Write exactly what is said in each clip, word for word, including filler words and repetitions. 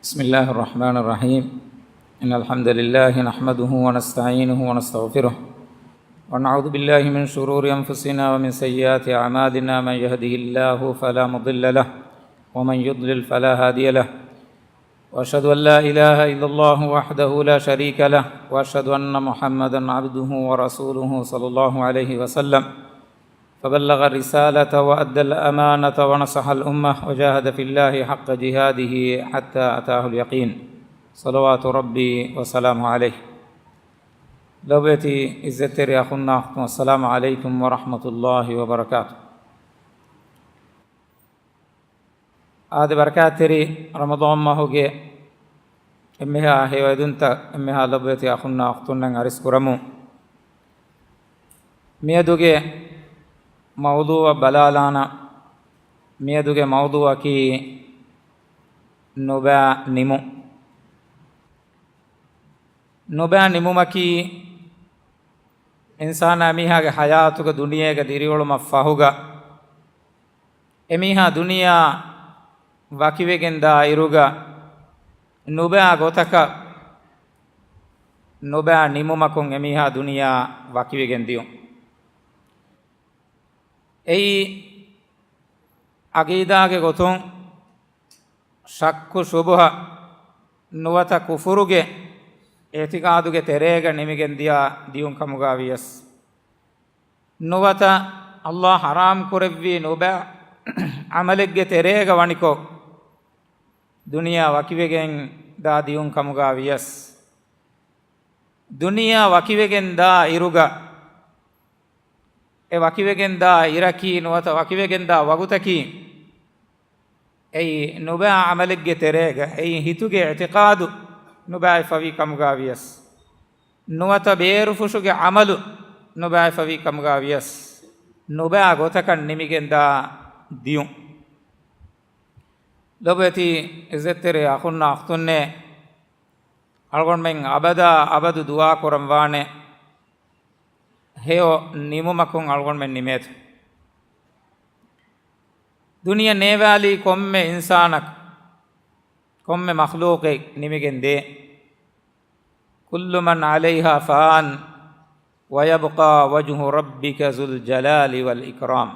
بسم الله الرحمن الرحيم. إن الحمد لله نحمده ونستعينه ونستغفره، ونعوذ بالله من شرور أنفسنا ومن سيئات أعمالنا. من يهده الله فلا مضل له، ومن يضلل فلا هادي له. وأشهد أن لا إله إلا الله وحده لا شريك له، وأشهد أن محمدا عبده ورسوله صلى الله عليه وسلم. فبلغ الرسالة وأدى الأمانة ونصح الأمة وجاهد في الله حق جهاده حتى أتاه اليقين. صلوات ربي وسلامه عليه. ލޮބުވެތި އިއްޒަތްތެރި އަޚުންނާ އުޚްތުން، السلام عليكم ورحمة الله وبركاته. އާދެ، ބަރަކާތްތެރި ރަމަޟާން މަހުގެ އެންމެހާ ހެޔޮއެދުންތައް އެންމެހާ ލޮބުވެތި އަޚުންނާ އުޚްތުންނަށް އަރިސް ކުރަމު. މިއަދުގެ މައުޟޫޢަށް ބަލާލާނަން. މިއަދުގެ މައުޟޫޢަކީ ނުބައި ނިމުން. ނުބައި ނިމުމަކީ އިންސާނާ މީހާގެ ޙަޔާތުގަ ދުނިޔޭގަ ދިރިއުޅުމަށް ފަހުގަ އެމީހާ ދުނިޔެއާ ވަކިވެގެން ދާ އިރުގަ ނުބައި ގޮތަކަށް ނުބައި ނިމުމަކުން އެމީހާ ދުނިޔެއާ ވަކިވެގެން ދިޔުން. އެއީ ޢަގީދާގެ ގޮތުން ޝައްކު ޝުބުހަ ނުވަތަ ކުފުރުގެ އިޢްތިޤާދުގެ ތެރޭގަ ނިމިގެން ދިޔާ ދިޔުން ކަމުގަ ވިޔަސް، ނުވަތަ ﷲ ޙަރާމް ކުރެއްވި ނުބައި ޢަމަލެއްގެ ތެރޭގަ ވަނިކޮށް، ދުނިޔެއާ ވަކިވެގެން ދާ ދިޔުން ކަމުގަ ވިޔަސް، ދުނިޔެއާ ވަކިވެގެން ދާ އިރުގަ، އެ ވަކިވެގެން ދާ އިރަކީ ނުވަތަ ވަކިވެގެން ދާ ވަގުތަކީ، އެއީ ނުބައި ޢަމަލެއްގެ ތެރޭގަ، އެއީ ހިތުގެ އިޢްތިޤާދު ނުބައިފަވި ކަމުގަ ވިޔަސް، ނުވަތަ ބޭރުފުށުގެ ޢަމަލު ނުބައިފަވި ކަމުގަ ވިޔަސް، ނުބައި ގޮތަކަށް ނިމިގެންދާ ދިޔުން. ލޮބުވެތި އިއްޒަތްތެރި އަޚުންނާ އުޚްތުންނޭ، އަޅުގަނޑުމެން އަބަދާ އަބަދު ދުޢާ ކުރަން ވާނެ، ހެޔޮ ނިމުމަކުން އަޅުގަނޑުމެން ނިމޭތޯ. ދުނިޔެ ނޭވާލީ ކޮންމެ އިންސާނަކު، ކޮންމެ މަޚްލޫޤެއް ނިމިގެން ދޭ. كل من عليها فان ويبقى وجه ربك ذو الجلال والإكرام.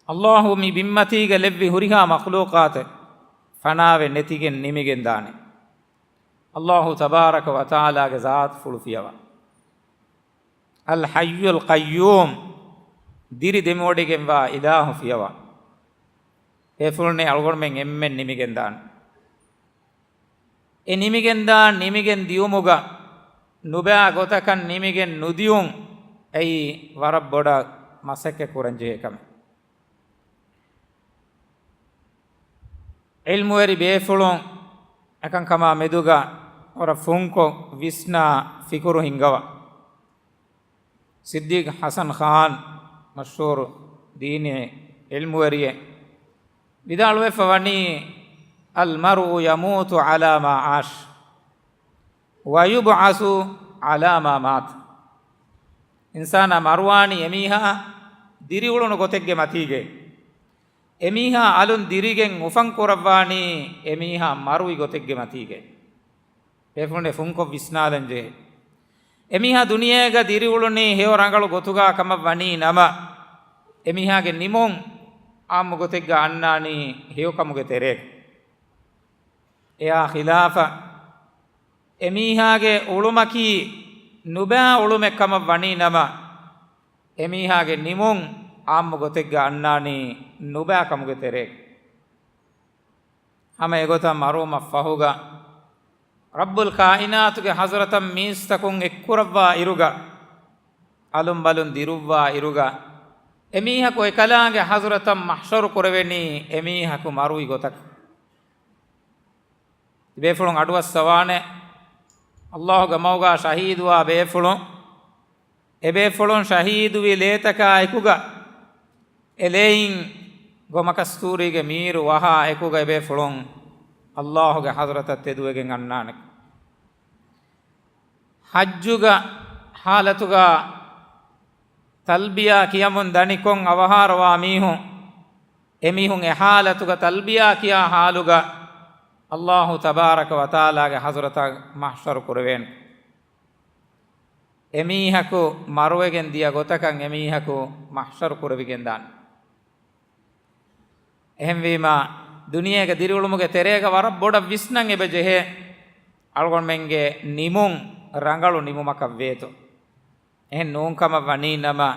ﷲ މި ބިންމަތީގަ ލެއްވި ހުރިހާ މަޚްލޫޤާތެއް ފަނާވެ ނެތިގެން ނިމިގެން ދާނެ. ﷲ ތަބާރަކަ ވަތަޢާލާގެ ޒާތުފުޅު ފިޔަވާ. الحي القيوم، ދިރި ދެމިވޮޑިގެންވާ އިލާހު ފިޔަވާ. ބޭފުޅުންނޭ އަޅުގަނޑުމެން އެންމެން ނިމިގެން ދާނެ. އެ ނިމިގެންދާ ނިމިގެން ދިޔުމުގަ ނުބައި ގޮތަކަށް ނިމިގެން ނުދިޔުން އެއީ ވަރަށް ބޮޑަށް މަސައްކަތް ކުރަން ޖެހޭ ކަމެއް. ޢިލްމުވެރި ބޭފުޅުން އެކަންކަމާ މެދުގަ ވަރަށް ފުންކޮށް ވިސްނާ ފިކުރު ހިންގަވާ. ސިއްދީޤް ޙަސަން ޚާން، މަޝްހޫރު ދީނީ ޢިލްމުވެރިއެއް، ވިދާޅުވެފަ ވަނީ، المرء يموت على ما عاش ويبعث على ما مات. އިންސާނާ މަރުވާނީ އެމީހާ ދިރިއުޅުނު ގޮތެއްގެ މަތީގައި، އެމީހާ އަލުން ދިރިގެން އުފަން ކުރައްވާނީ އެމީހާ މަރުވި ގޮތެއްގެ މަތީގައި. ބޭފުޅުން ފުންކޮށް ވިސްނާލަން ޖެހޭ. އެމީހާ ދުނިޔޭގަ ދިރިއުޅުނީ ހެޔޮ ރަނގަޅު ގޮތުގަ ކަމަށް ވަނީ ނަމަ، އެމީހާގެ ނިމުން ޢާއްމު ގޮތެއްގަ އަންނާނީ ހެޔޮކަމުގެ ތެރޭގަ. އެއާ ޚިލާފަށް، އެމީހާގެ އުޅުމަކީ ނުބައި އުޅުމެއް ކަމަށް ވަނީ ނަމަ، އެމީހާގެ ނިމުން ޢާއްމު ގޮތެއްގަ އަންނާނީ ނުބައި ކަމުގެ ތެރޭގަ. ހަމަ އެގޮތަށް މަރުވުމަށް ފަހުގަ، ރައްބުލް ކާއިނާތުގެ ޙަޟްރަތަށް މީސްތަކުން އެއްކުރައްވާ އިރުގަ، އަލުންބަލުން ދިރުއްވާ އިރުގަ، އެމީހަކު އެކަލާނގެ ޙަޟްރަތަށް މަޙްޝަރު ކުރެވެނީ އެމީހަކު މަރުވި ގޮތަކަށް. ބޭފުޅުން އަޑުއައްސަވާނެ، ﷲގެ މަގުގަ ޝަހީދުވާ ބޭފުޅުން، އެބޭފުޅުން ޝަހީދުވި ލޭތަކާ އެކުގަ، އެ ލެއިން ގޮމަކަސްތޫރީގެ މީރު ވަހާ އެކުގަ އެބޭފުޅުން ﷲގެ ޙަޟްރަތަށް ތެދުވެގެން އަންނާނެ. ޙައްޖުގަ ޙާލަތުގަ ތަލްބިޔާ ކިޔަމުން ދަނިކޮށް އަވަހާރަވާ މީހުން، އެމީހުން އެ ޙާލަތުގަ ތަލްބިޔާ ކިޔާ ޙާލުގަ، އައްލާހު ތަބާރަކަ ވަތަޢާލާގެ ޙަޟްރަތަށް މަޙްޝަރު ކުރެވޭނެ. އެމީހަކު މަރުވެގެން ދިޔަ ގޮތަކަށް އެމީހަކު މަޙްޝަރު ކުރެވިގެން ދާނެ. އެހެންވީމަ، ދުނިޔޭގެ ދިރިއުޅުމުގެ ތެރޭގަ ވަރަށް ބޮޑަށް ވިސްނަން އެބަ ޖެހޭ، އަޅުގަނޑުމެންގެ ނިމުން ރަނގަޅު ނިމުމަކަށް ވޭތޯ. އެހެން ނޫންކަމަށް ވަނީ ނަމަ،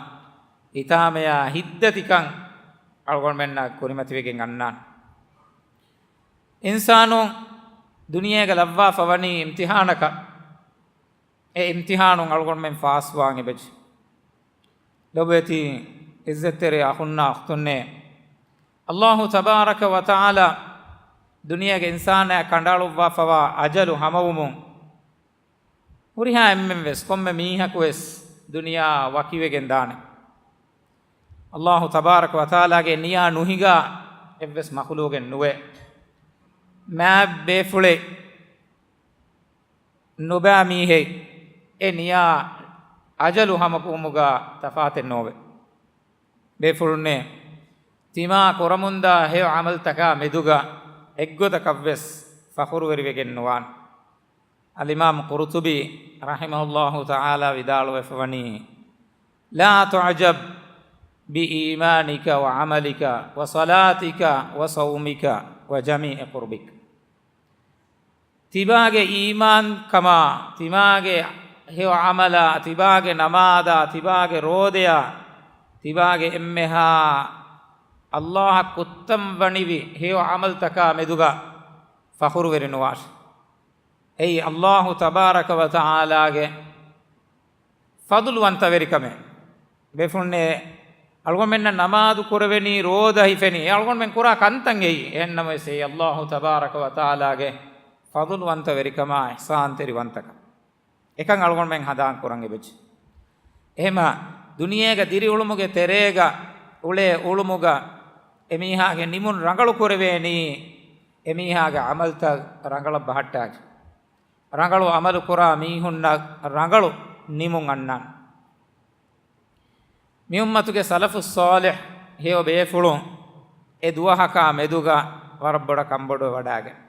ހިތާމަޔާ ހިތްދަތިކަން އަޅުގަނޑުމެންނަށް ކުރިމަތިވެގެން އަންނާނެ. އިންސާނުން ދުނިޔޭގަ ލައްވާފަ ވަނީ އިމްތިޙާނަކަށް. އެ އިމްތިޙާނުން އަޅުގަނޑުމެން ފާސްވާން އެބަޖެ. ލޮބުވެތި އިއްޒަތްތެރި އަޚުންނާ އުޚްތުންނޭ، އައްލާހު ތަބާރަކަ ވަތަޢާލާ ދުނިޔޭގެ އިންސާނާ ކަނޑައަޅުއްވާފަވާ އަޖަލު ހަމަވުމުން، ހުރިހާ އެންމެން ވެސް، ކޮންމެ މީހަކު ވެސް ދުނިޔެއާ ވަކިވެގެން ދާނެ. އައްލާހު ތަބާރަކަ ވަތަޢާލާގެ ނިޔާ ނުހިނގާ އެއްވެސް މަޚުލޫގެއް ނުވޭ. މާތް ބޭފުޅެއް ނުބާ މީހެއް އެ ނިޔާ އަޖަލު ހަމަކުރުމުގަ ތަފާތެއް ނޯވެ. ބޭފުޅުންނޭ، ތިމާ ކުރަމުންދާ ހެޔޮ ޢަމަލުތަކާ މެދުގަ އެއްގޮތަކަށްވެސް ފަޚުރުވެރިވެގެން ނުވާން. އަލްއިމާމް ޤުރުޠުބީ ރަޙިމަހުﷲ ތަޢާލާ ވިދާޅުވެފަވަނީ، لا تعجب بإيمانك وعملك وصلاتك وصومك وجميع قربك. ތިބާގެ އީމާންކަމާ، ތިބާގެ ހެޔޮ ޢަމަލާ، ތިބާގެ ނަމާދާ، ތިބާގެ ރޯދަޔާ، ތިބާގެ އެންމެހާ އައްލާހަށް ކުއްތަން ވަނިވި ހެޔޮ ޢަމަލުތަކާ މެދުގަ ފަޚުރުވެރި ނުވާށި. އެއީ އައްލާހު ތަބާރަކަ ވަތަޢާލާގެ ފަޟުލުވަންތަވެރިކަމެއް. ބޭފުޅުންނޭ، އަޅުގަނޑުމެންނަށް ނަމާދު ކުރެވެނީ، ރޯދަ ހިފެނީ، އެ އަޅުގަނޑުމެން ކުރާ ކަންތައް އެއީ. އެހެންނަމަވެސް އެއީ އައްލާހު ތަބާރަކަ ވަތަޢާލާގެ ފަޟުލުވަންތަވެރިކަމާ އިޙްސާންތެރިވަންތަކަން. އެކަން އަޅުގަނޑުމެން ހަނދާން ކުރަން އެބަޖެ. އެހެމަ ދުނިޔޭގަ ދިރިއުޅުމުގެ ތެރޭގަ އުޅޭ އުޅުމުގަ އެމީހާގެ ނިމުން ރަނގަޅު ކުރެވޭނީ، އެމީހާގެ ޢަމަލުތައް ރަނގަޅަށް ބަހައްޓާގެ. ރަނގަޅު ޢަމަލު ކުރާ މީހުންނަށް ރަނގަޅު ނިމުން އަންނާނެ. މި އުއްމަތުގެ ސަލަފުއް ޞާލިޙް ހެޔޮ ބޭފުޅުން އެ ދުވަހަކާ މެދުގަ ވަރަށް ބޮޑަށް ކަންބޮޑުވެ ވަޑާގެން.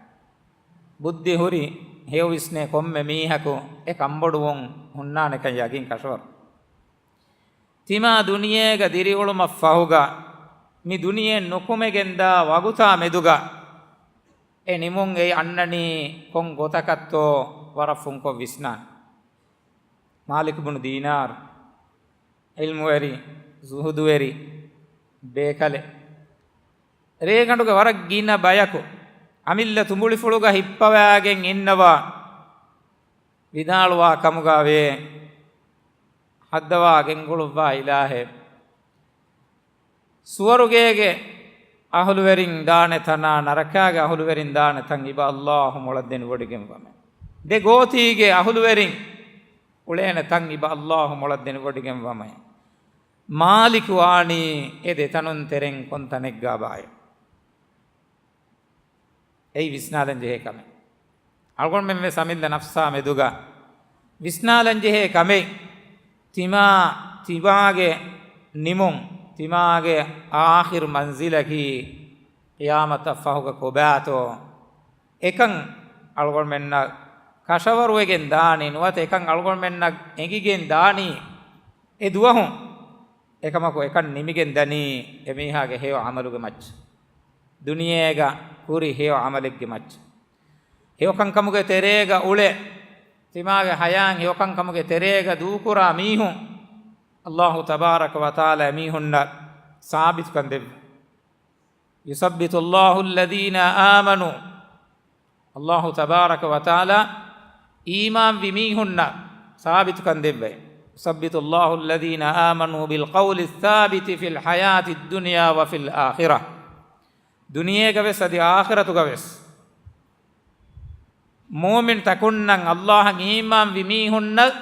ބުއްދި ހުރި ހެޔޮ ވިސްނޭ ކޮންމެ މީހަކު އެ ކަންބޮޑުވުން ހުންނާނެކަން ޔަގީން ކަށަވަރު. ތިމާ ދުނިޔޭގަ ދިރިއުޅުމަށް ފަހުގަ، މި ދުނިޔެ ނުކުމެގެންދާ ވަގުތާ މެދުގަ އެ ނިމުން އެ އަންނަނީ ކޮން ގޮތަކަށްތޯ ވަރަށް ފުންކޮށް ވިސްނާން. މާލިކު ބުނު ދީނާރު، ޢިލްމުވެރި، ޒުހުދުވެރި، ބޭކަލެއް. ރޭގަނޑުގެ ވަރަށް ގިނަ ބަޔަކު އަމިއްލަ ތުނބުޅިފުޅުގަ ހިއްޕަވާގެން އިންނަވާ، ވިދާޅުވާ ކަމުގަ ވޭ، ހައްދަވާ ގެންގުޅުއްވާ އިލާހޭ، ސުވަރުގޭގެ އަހުލުވެރިން ދާނެ ތަނާ، ނަރަކާގެ އަހުލުވެރިން ދާނެ ތަން އިބަ އައްލާހު މޮޅަށް ދެނިވޮޑިގެންވަމޭ. ދެ ގޯތީގެ އަހުލުވެރިން އުޅޭނެ ތަން އިބަ އައްލާހު މޮޅަށް ދެނިވޮޑިގެންވަމޭ. މާލިކު ވާނީ އެ ދެތަނުން ތެރެއިން ކޮން ތަނެއްގާބާއޭ؟ އެއީ ވިސްނާލަން ޖެހޭ ކަމެއް. އަޅުގަނޑުމެން ވެސް އަމިއްލަ ނަފްސާ މެދުގަ ވިސްނާލަން ޖެހޭ ކަމެއް. ތިމާ، ތިމާގެ ނިމުން، ތިމާގެ އާޚިރު މަންޒިލަކީ ޤިޔާމަތަށް ފަހުގަ ކޮބާތޯ؟ އެކަން އަޅުގަނޑުމެންނަށް ކަށަވަރުވެގެން ދާނީ ނުވަތަ އެކަން އަޅުގަނޑުމެންނަށް އެނގިގެން ދާނީ އެ ދުވަހުން. އެކަމަކު އެކަން ނިމިގެން ދަނީ އެމީހާގެ ހެޔޮ ޢަމަލުގެ މައްޗަށް. ދުނިޔޭގަ ކުރި ހެޔޮ ޢަމަލެއްގެ މައްޗަށް. ހެޔޮކަންކަމުގެ ތެރޭގަ އުޅެ، ތިމާގެ ޙަޔާތް ހެޔޮކަންކަމުގެ ތެރޭގަ ދޫކުރާ މީހުން، އައްލާހު ތަބާރަކަ ވަތަޢާލާ އެމީހުންނަށް ސާބިތުކަން ދެއްވި. يثبت الله الذين آمنوا. އައްލާހު ތަބާރަކަ ވަތަޢާލާ އީމާންވި މީހުންނަށް ސާބިތުކަން ދެއްވައި. يثبت الله الذين آمنوا بالقول الثابت في الحياة الدنيا وفي الآخرة. ދުނިޔޭގަވެސް އަދި އާޚިރަތުގަވެސް މުއުމިންތަކުންނަށް، އައްލާހަށް އީމާންވި މީހުންނަށް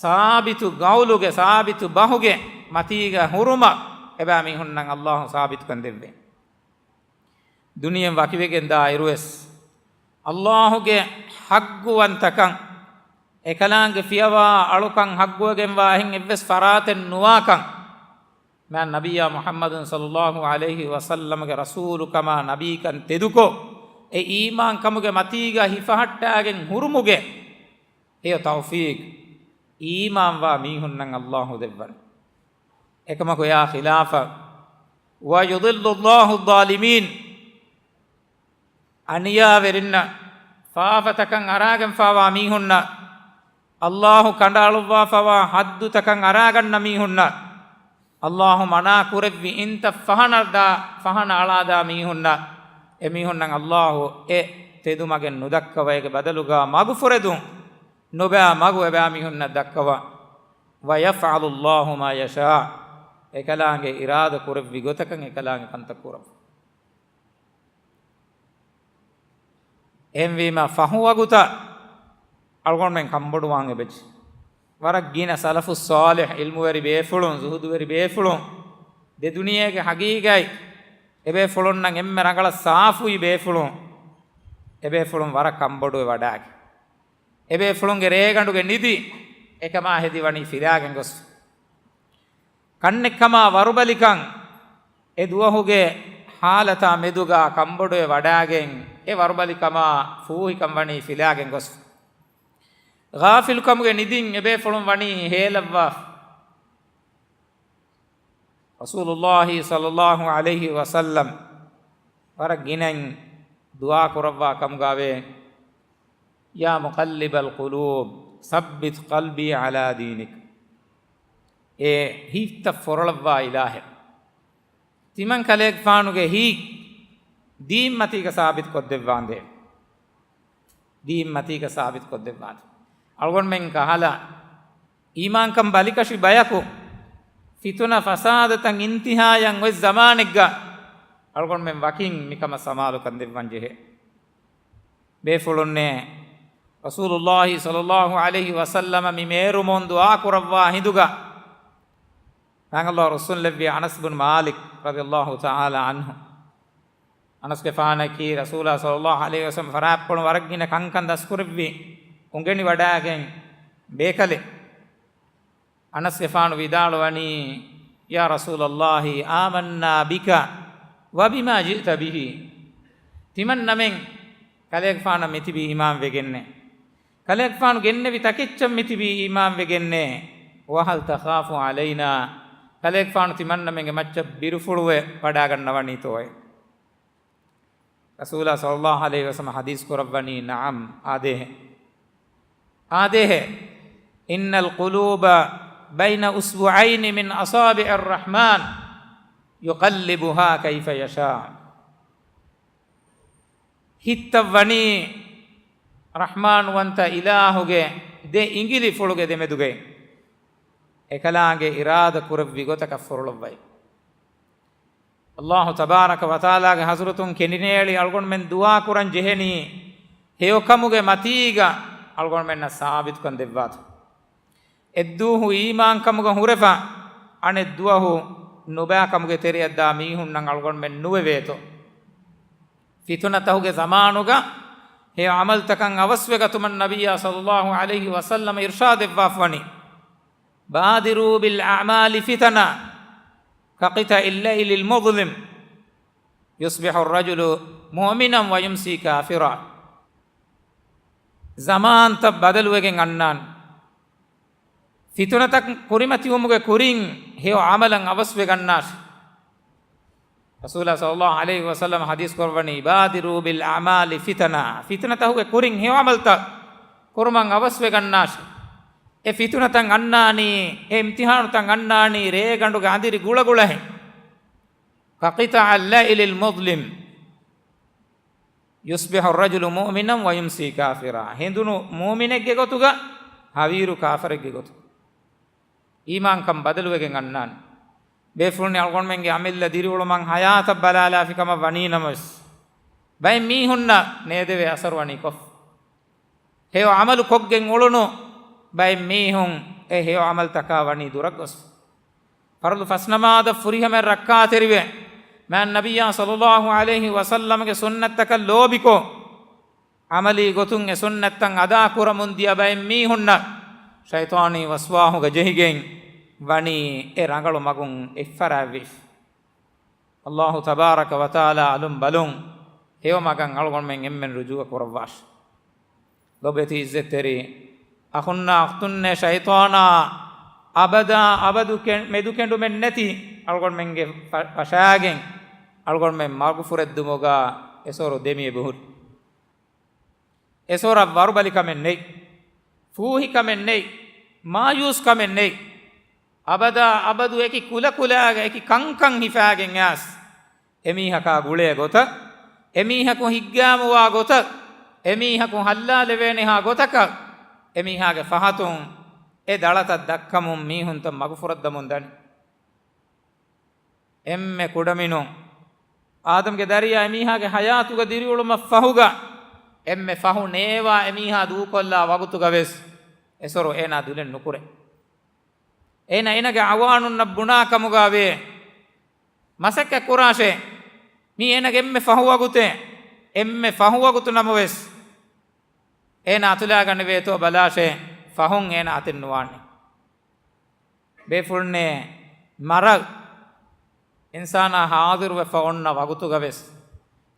ސާބިތު ގައުލުގެ، ސާބިތު ބަހުގެ މަތީގަ ހުރުމަށް އެބައި މީހުންނަށް އައްލާހު ސާބިތުކަން ދެއްވޭ. ދުނިޔެން ވަކިވެގެން ދާއިރުވެސް، އައްލާހުގެ ޙައްޤުވަންތަކަން، އެކަލާނގެ ފިޔަވާ އަޅުކަން ޙައްޤުވެގެންވާ އެހެން އެއްވެސް ފަރާތެއް ނުވާކަން، މާތް ނަބިއްޔާ މުޙައްމަދު ޞައްލައްލާހު ޢަލައިހި ވަސައްލަމަގެ ރަސޫލުކަމާ ނަބީކަން ތެދުކޮށް، އެ އީމާންކަމުގެ މަތީގަ ހިފަހައްޓާގެން ހުރުމުގެ ހެޔޮ ތައުފީޤް އީމާންވާ މީހުންނަށް އައްލާހު ދެއްވަން. އެކަމަކު އެއާ ޚިލާފަށް، وَيُضِلُّ اللَّهُ الظَّالِمِينَ، އަނިޔާވެރިންނަށް، ފާފަތަކަށް އަރާގެންފާވާ މީހުންނަށް، އައްލާހު ކަނޑައަޅުއްވާފަވާ ޙައްދުތަކަށް އަރާގަންނަ މީހުންނަށް، އައްލާހު މަނާ ކުރެއްވި އިންތައް ފަހަނަ ދާ، ފަހަނަ އަޅާދާ މީހުންނަށް، އެމީހުންނަށް އައްލާހު އެ ތެދުމަގެއް ނުދައްކަވައިގެ ބަދަލުގަ މަގުފުރެދުން، ނުބައި މަގު އެބައިމީހުންނަށް ދައްކަވާ. وَيَفْعَلُ اللَّهُ مَا يَشَاءُ. އެކަލާނގެ އިރާދަ ކުރެއްވި ގޮތަކަށް އެކަލާނގެ ކަންތައް ކުރަން. އެހެންވީމަ، ފަހު ވަގުތަށް އަޅުގަނޑުމެން ކަންބޮޑުވާން އެބަޖެ. ވަރަށް ގިނަ ސަލަފުއް ޞާލިޙް، ޢިލްމުވެރި ބޭފުޅުން، ޒުހުދުވެރި ބޭފުޅުން، ދެ ދުނިޔޭގެ ޙަޤީޤަތް އެބޭފުޅުންނަށް އެންމެ ރަނގަޅަށް ސާފުވި ބޭފުޅުން، އެބޭފުޅުން ވަރަށް ކަންބޮޑުވެ ވަޑާގެ، އެބޭފުޅުންގެ ރޭގަނޑުގެ ނިދި އެކަމާ ހެދި ވަނީ ފިލާގެން ގޮސް. ކަންނެއްކަމާ ވަރުބަލިކަން، އެ ދުވަހުގެ ޙާލަތާ މެދުގަ ކަންބޮޑުވެ ވަޑާގެން، އެ ވަރުބަލިކަމާ ފޫހިކަން ވަނީ ފިލާގެން ގޮސް. ޣާފިލުކަމުގެ ނިދިން އެބޭފުޅުން ވަނީ ހޭލައްވާފަ. ރަސޫލުﷲ ޞައްލަﷲ ޢަލައިހި ވަސައްލަމް ވަރަށް ގިނައިން ދުޢާ ކުރައްވާ ކަމުގައިވޭ، يَا مُقَلِّبَ الْقُلُوبِ ثَبِّتْ قَلْبِي عَلَىٰ دِينِكَ. އޭ ހިތްތައް ފޮރޮޅައްވާ އިލާހެއް، ތިމަން ކަލޭގެފާނުގެ ހިތް ދީން މަތީގަ ސާބިތު ކޮށްދެއްވާނދޭ. ދީން މަތީގަ ސާބިތު ކޮށްދެއްވާނދޭ. އަޅުގަނޑުމެން ކަހަލަ އީމާންކަން ބަލިކަށި ބަޔަކު، ފިތުނަ ފަސާދަތައް އިންތިހާޔަށް އޮތް ޒަމާނެއްގަ، އަޅުގަނޑުމެން ވަކިން މިކަމަށް ސަމާލުކަން ދެއްވަން ޖެހޭ. ބޭފުޅުންނޭ، ރަސޫލުﷲ ޞައްލަﷲ ޢަލައިހި ވަސައްލަމަ މި މޭރުމުން ދުޢާ ކުރައްވާ ހިނދުގަ، ރަނގަޅު ރުއްސުން ލެއްވި އަނަސް ބިން މާލިކް ރަޟިޔަﷲ ތަޢާލާ ޢަންހު. އަނަސްގެފާނަކީ ރަސޫލާ ޞައްލަﷲ ޢަލައިހި ވަސައްލަމަ ފަރާތްޕުޅު ވަރަށް ގިނަ ކަންކަން ދަސްކުރެއްވި، އުނގެނި ވަޑާގެން ބޭކަލެއް. އަނަސްގެފާނު ވިދާޅުވަނީ، يَا رَسُولَ اللَّهِ آمَنَّا بِكَ وَبِمَا جِئْتَ بِهِ. ތިމަންނަމެން ކަލޭގެފާނަށް މިތިބީ އީމާން ވެގެންނޭ. ކަލޭގެފާނު ގެންނެވި ތަކެއްޗަށް މިތިބީ އީމާން ވެގެންނޭ. وَهَلْ تَخَافُ عَلَيْنَا؟ ކަލޭގެފާނު ތިމަންނަމެންގެ މައްޗަށް ބިރުފުޅުވެ ވަޑާގަންނަވަނީތޯއޭ؟ ރަސޫލާ ޞައްލަﷲ ޢަލައިހި ވަސައްލަމަ ޙަދީޘް ކުރައްވަނީ، ނަޢަމް، އާދޭހެ. އާދޭހެ. إِنَّ الْقُلُوبَ بَيْنَ أُصْبُعَيْنِ مِنْ أَصَابِعِ الرَّحْمَٰنِ يُقَلِّبُهَا كَيْفَ يَشَاءُ. ހިތްތައް ވަނީ ރަޙްމާންވަންތަ އިލާހުގެ ދެ އިނގިލިފުޅުގެ ދެމެދުގައި، އެކަލާނގެ އިރާދަ ކުރެއްވި ގޮތަކަށް ފޮރޮޅައްވައި. އައްލާހު ތަބާރަކަ ވަތަޢާލާގެ ޙަޟްރަތުން ކެނޑިނޭޅި އަޅުގަނޑުމެން ދުޢާ ކުރަން ޖެހެނީ، ހެޔޮކަމުގެ މަތީގަ އަޅުގަނޑުމެންނަށް ސާބިތުކަން ދެއްވާތޯ. އެއްދުވަހު އީމާންކަމުގަ ހުރެފަ، އަނެއްދުވަހު ނުބައިކަމުގެ ތެރެއަށްދާ މީހުންނަށް އަޅުގަނޑުމެން ނުވެވޭތޯ. ފިތުނަތަހުގެ ޒަމާނުގަ ހެޔޮ ޢަމަލުތަކަށް އަވަސްވެގަތުމަށް ނަބިއްޔާ ޞައްލައްލާހު ޢަލައިހި ވަސައްލަމަ އިރްޝާދެއްވާފަވަނީ، بَادِرُوا بِالْأَعْمَالِ فِتَنًا كَقِطَعِ اللَّيْلِ الْمُظْلِمِ يُصْبِحُ الرَّجُلُ مُؤْمِنًا وَيُمْسِي كَافِرًا. ޒަމާންތައް ބަދަލުވެގެން އަންނާނެ. ފިތުނަތައް ކުރިމަތިވުމުގެ ކުރިން ހެޔޮ ޢަމަލަށް އަވަސްވެގަންނާށި. ރަސޫލާ ޞައްލައްލާހު ޢަލައިހި ވަސައްލަމަ ޙަދީޘް ކުރައްވަނީ، بَادِرُوا بِالْأَعْمَالِ فِتَنًا. ފިތުނަތަހުގެ ކުރިން ހެޔޮ ޢަމަލުތައް ކުރުމަށް އަވަސްވެގަންނާށި. އެ ފިތުނަތައް އަންނާނީ، އެ އިމްތިޙާނުތައް އަންނާނީ ރޭގަނޑުގެ އަނދިރި ގުޅަގުޅަހެން. كَقِطَعِ اللَّيْلِ الْمُظْلِمِ يُصْبِحُ الرَّجُلُ مُؤْمِنًا وَيُمْسِي كَافِرًا. ހެނދުނު މުއުމިނެއްގެ ގޮތުގަ، ހަވީރު ކާފަރެއްގެ ގޮތުގަ. އީމާންކަން ބަދަލުވެގެން އަންނާނެ. ބޭފުޅުންނެ އަޅުގަނޑުމެންގެ އަމިއްލަ ދިރިއުޅުމަށް ޙަޔާތަށް ބަލާލާފި ކަމަށް ވަނީ ނަމަވެސް، ބައެއް މީހުންނަށް ނޭދެވޭ އަސަރު ވަނީ ކޮށް. ހެޔޮ ޢަމަލު ކޮށްގެން އުޅުނު ބައެއް މީހުން އެ ހެޔޮ ޢަމަލުތަކާ ވަނީ ދުރަށް ގޮސް. ފަރުޟު ފަސް ނަމާދަށް ފުރިހަމައަށް ރައްކާތެރިވެ، މާތް ނަބިއްޔާ ޞައްލައްލާހު ޢަލައިހި ވަސައްލަމަގެ ސުންނަތްތަކަށް ލޯބިކޮށް، ޢަމަލީ ގޮތުން އެ ސުންނަތްތައް އަދާކުރަމުން ދިޔަ ބައެއް މީހުންނަށް ޝައިޠާނީ ވަސްވާހުގަ ޖެހިގެން ވަނީ އެ ރަނގަޅު މަގުން އެއްފަރާތްވީފަ. އައްލާހު ތަބާރަކަ ވަތަޢާލާ އަލުން ބަލުން. ހެޔޮ މަގަށް އަޅުގަނޑުމެން އެންމެން ރުޖޫޢަ ކުރައްވާށި. ލޮބުވެތި އިއްޒަތްތެރި އަޚުންނާ އުޚްތުންނޭ، ޝައިޠާނާ އަބަދާ އަބަދު ކެ-، މެދުކެނޑުމެއް ނެތި އަޅުގަނޑުމެންގެ ފަ-، ފަށާގެން އަޅުގަނޑުމެން މަގުފުރެއްދުމުގަ އެސޮރު ދެމިއެބަހުރި. އެސޮރަށް ވަރުބަލިކަމެއް ނެތް. ފޫހިކަމެއް ނެތް. މާޔޫސްކަމެއް ނެތް. އަބަދާ އަބަދު އެކި ކުލަކުލާގަ އެކި ކަންކަން ހިފާގެން އައިސް، އެމީހަކާ ގުޅޭ ގޮތަށް، އެމީހަކު ހިއްގާމުވާ ގޮތަށް، އެމީހަކު ހައްލާލެވޭނެހާ ގޮތަކަށް، އެމީހާގެ ފަހަތުން އެ ދަޅަތައް ދައްކަމުން މީހުންތައް މަގުފުރައްދަމުން ދަނީ. އެންމެ ކުޑަމިނުން އާދަމްގެ ދަރިޔާ އެމީހާގެ ހަޔާތުގަ ދިރިއުޅުމަށް ފަހުގަ، އެންމެ ފަހު ނޭވާ އެމީހާ ދޫކޮށްލާ ވަގުތުގަ ވެސް އެސޮރު އޭނާ ދުލެއް ނުކުރޭ. އޭނާ އޭނާގެ އަވާނުންނަށް ބުނާ ކަމުގަ ވޭ މަސައްކަތް ކުރާށޭ. މީ އޭނާގެ އެންމެ ފަހު ވަގުތޭ. އެންމެ ފަހު ވަގުތު ނަމަވެސް، އޭނާ އަތުލާގަނެވޭތޯ ބަލާށޭ، ފަހުން އޭނާ އަތެއް ނުވާނެ. ބޭފުޅުންނޭ، މަރަށް އިންސާނާ ހާޟިރުވެފަ އޮންނަ ވަގުތުގަ ވެސް،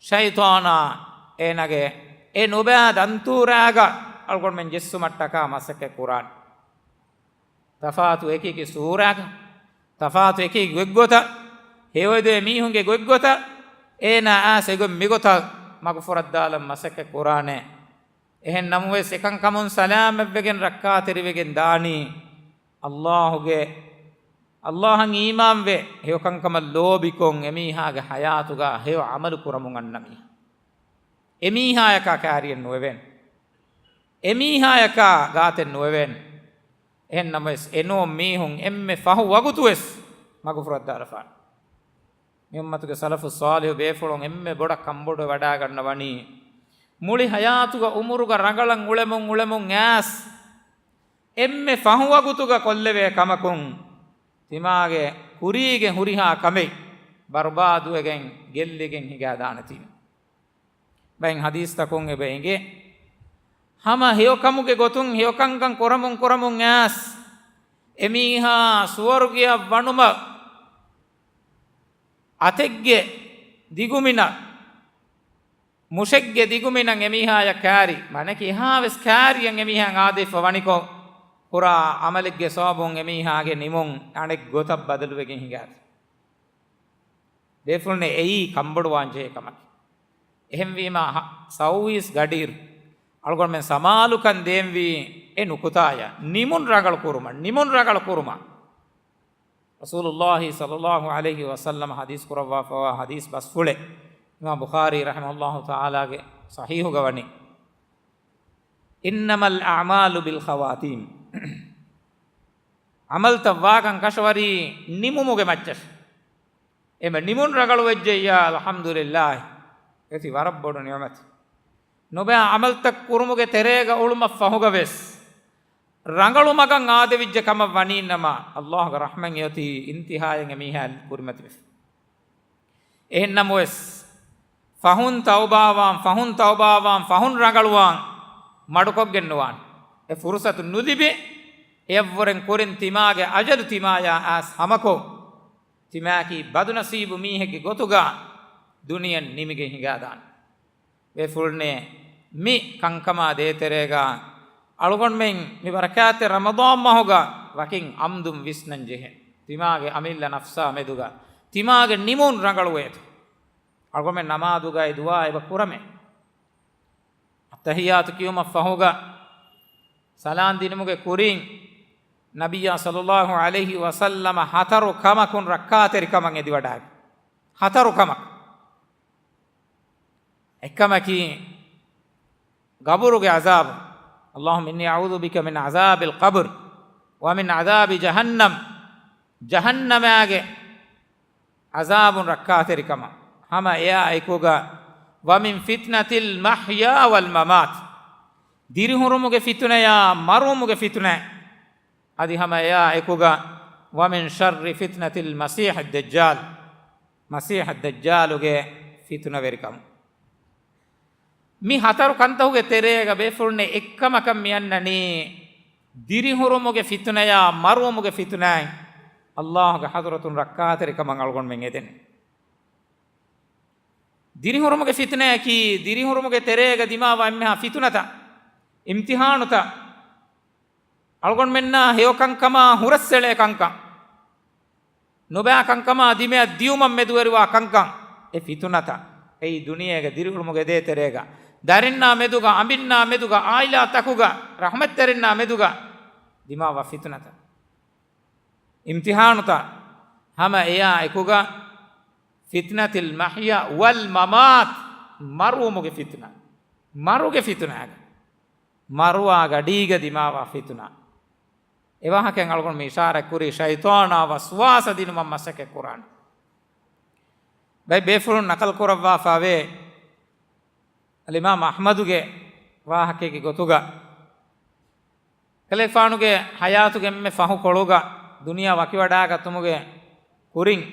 ޝައިޠާނާ އޭނާގެ އެ ނުބައި ދަންތޫރާގަ އަޅުގަނޑުމެން ޖެއްސުމަށްޓަކާ މަސައްކަތް ކުރާނެ. ތަފާތު އެކި އެކި ސޫރާގަ، ތަފާތު އެކި އެކި ގޮތްގޮތަށް، ހެޔޮއެދޭ މީހުންގެ ގޮތްގޮތަށް، އޭނާ އައިސް އެގޮތް މިގޮތަށް މަގުފުރައްދާލަން މަސައްކަތް ކުރާނެ. އެހެން ނަމަވެސް، އެކަންކަމުން ސަލާމަތްވެގެން ރައްކާތެރިވެގެން ދާނީ، އައްލާހުގެ، އައްލާހަށް އީމާންވެ، ހެޔޮކަންކަމަށް ލޯބިކޮށް، އެމީހާގެ ހަޔާތުގަ ހެޔޮ ޢަމަލު ކުރަމުން އަންނަ މީހާ. އެމީހާޔަކާ ކާރިއެއް ނުވެވޭނެ. އެމީހާޔަކާ ގާތެއް ނުވެވޭނެ. އެހެން ނަމަވެސް، އެނޫން މީހުން އެންމެ ފަހު ވަގުތުވެސް މަގުފުރައްދާލަފާނެ. މި އުއްމަތުގެ ސަލަފު ޞާލިޙު ބޭފުޅުން އެންމެ ބޮޑަށް ކަންބޮޑުވެވަޑާގަންނަވަނީ، މުޅި ޙަޔާތުގަ ޢުމުރުގަ ރަނގަޅަށް އުޅެމުން އުޅެމުން އައިސް، އެންމެ ފަހު ވަގުތުގަ ކޮށްލެވޭ ކަމަކުން، ތިމާގެ ކުރީގެ ހުރިހާ ކަމެއް ބަރުބާދުވެގެން ގެއްލިގެން ހިނގާދާނެތީ. ބައެއް ޙަދީޘްތަކުން އެބަ އެނގޭ، ހަމަ ހެޔޮކަމުގެ ގޮތުން ހެޔޮކަންކަން ކުރަމުން ކުރަމުން އައިސް، އެމީހާ ސުވަރުގެއަށް ވަނުމަށް އަތެއްގެ ދިގުމިނަށް، މުށެއްގެ ދިގުމިނަށް އެމީހާޔަށް ކާރި، މަނަކި އެހާވެސް ކާރިއަށް އެމީހާ އާދެވިފަ ވަނިކޮށް، ކުރާ ޢަމަލެއްގެ ސަބަބުން އެމީހާގެ ނިމުން އަނެއް ގޮތަށް ބަދަލުވެގެން ހިނގާތީ. ބޭފުޅުންނޭ، އެއީ ކަންބޮޑުވާން ޖެހޭ ކަމަކީ. އެހެންވީމާ، ހަ-، ސައުވީސް ގަޑިއިރު އަޅުގަނޑުމެން ސަމާލުކަން ދޭންވީ އެ ނުކުތާޔަށް، ނިމުން ރަނގަޅު ކުރުމަށް، ނިމުން ރަނގަޅު ކުރުމަށް. ރަސޫލުﷲ ޞައްލަﷲ ޢަލައިހި ވަސައްލަމަ ޙަދީޘް ކުރައްވާފައިވާ ޙަދީޘް ބަސްފުޅެއް. އިމާމް ބުޚާރީ ރަޙިމަހުﷲ ތަޢާލާގެ ޞަޙީޙުގަ ވަނީ، "إنما الأعمال بالخواتيم." ޢަމަލުތައް ވާކަން ކަށަވަރީ ނިމުމުގެ މައްޗަށް. އެމަ ނިމުން ރަނގަޅުވެއްޖެއްޔާ، އަލްޙަމްދުލިއްލާހި. އެތި ވަރަށް ބޮޑު ނިޢުމަތެއް. ނުބައި ޢަމަލުތައް ކުރުމުގެ ތެރޭގަ އުޅުމަށް ފަހުގަވެސް، ރަނގަޅު މަގަށް އާދެވިއްޖެ ކަމަށް ވަނީނަމަ، އައްލާހުގެ ރަޙްމަތް އެއޮތީ އިންތިހާޔަށް އެމީހާ ކުރިމަތިވެފަ. އެހެންނަމަވެސް، ފަހުން ތައުބާވާން، ފަހުން ތައުބާވާން، ފަހުން ރަނގަޅުވާން މަޑުކޮށްގެން ނުވާން. އެ ފުރުޞަތު ނުލިބި، އެއަށްވުރެން ކުރިން ތިމާގެ އަޖަލު ތިމާޔާ އައިސް ހަމަކޮށް، ތިމާއަކީ ބަދުނަސީބު މީހެއްގެ ގޮތުގަ ދުނިޔެން ނިމިގެން ހިނގާދާނެ. ބޭފުޅުންނޭ، މި ކަންކަމާ ދޭތެރޭގަ އަޅުގަނޑުމެން މި ބަރަކާތްތެރި ރަމަޟާން މަހުގަ ވަކިން ޢަމްދުން ވިސްނަން ޖެހޭ. ތިމާގެ އަމިއްލަ ނަފްސާ މެދުގަ ތިމާގެ ނިމުން ރަނގަޅުވޭތޯ. އަޅުގަނޑުމެން ނަމާދުގައި ދުޢާ އެބަ ކުރަމޭ. އައްތަޙިއްޔާތު ކިޔުމަށް ފަހުގަ ސަލާން ދިނުމުގެ ކުރިން، ނަބިއްޔާ ޞައްލަﷲ ޢަލައިހި ވަސައްލަމަ ހަތަރު ކަމަކުން ރައްކާތެރިކަމަށް އެދިވަޑާގެ. ހަތަރު ކަމަކު. އެއްކަމަކީ، ގަބުރުގެ ޢަޒާބު. اللهم إني أعوذ بك من عذاب القبر ومن عذاب جهنم. ޖަހަންނަމާގެ ޢަޒާބުން ރައްކާތެރިކަމަށް. ހަމަ އެއާ އެކުގަ، ومن فتنة المحيا والممات. ދިރިހުރުމުގެ ފިތުނަޔާ، މަރުވުމުގެ ފިތުނަ. އަދި ހަމަ އެއާ އެކުގަ، ومن شر فتنة المسيح الدجال. މަސީޙަށް ދައްޖާލުގެ ފިތުނަވެރިކަމު. މި ހަތަރު ކަންތަކުގެ ތެރޭގަ ބޭފުޅުންނެއް އެއްކަމަކަށް މިއަންނަނީ، ދިރިހުރުމުގެ ފިތުނަޔާ، މަރުވުމުގެ ފިތުނައިން އައްލާހުގެ ޙަޟްރަތުން ރައްކާތެރިކަމަށް އަޅުގަނޑުމެން އެދެން. ދިރިހުރުމުގެ ފިތުނައަކީ، ދިރިހުރުމުގެ ތެރޭގަ ދިމާވާ އެންމެހާ ފިތުނަތައް، އިމްތިހާނުތައް، އަޅުގަނޑުމެންނާ ހެޔޮކަންކަމާ ހުރަސްއެޅޭ ކަންކަން، ނުބައި ކަންކަމާ ދިމަޔަށް ދިޔުމަށް މެދުވެރިވާ ކަންކަން، އެ ފިތުނަތައް. އެއީ ދުނިޔޭގެ ދިރިއުޅުމުގެ ދޭތެރޭގަ، ދަރިންނާ މެދުގަ، އަނބިންނާ މެދުގަ، އާއިލާތަކުގަ، ރަޙުމަތްތެރިންނާ މެދުގަ ދިމާވާ ފިތުނަތައް، އިމްތިހާނުތައް. ހަމަ އެޔާ އެކުގަ ފިތްނަތިލް މަޙްޔާ ވަލް މަމާތް، މަރުވުމުގެ ފިތުނަ، މަރުގެ ފިތުނައިގަ، މަރުވާ ގަޑީގަ ދިމާވާ ފިތުނަ. އެވާހަކައިން އަޅުގަނޑު މި އިޝާރާތް ކުރީ، ޝައިޠާނާ ވަސްވާސަ ދިނުމަށް މަސައްކަތް ކުރާނެ. ބައެއް ބޭފުޅުން ނަކަލް ކުރައްވާފަވޭ، އަލްއިމާމް އަޙްމަދުގެ ވާހަކައެއްގެ ގޮތުގަ، އެކަލޭގެފާނުގެ ޙަޔާތުގެ އެންމެ ފަހު ކޮޅުގަ، ދުނިޔެއަށް ވަކިވަޑާގަތުމުގެ ކުރިން،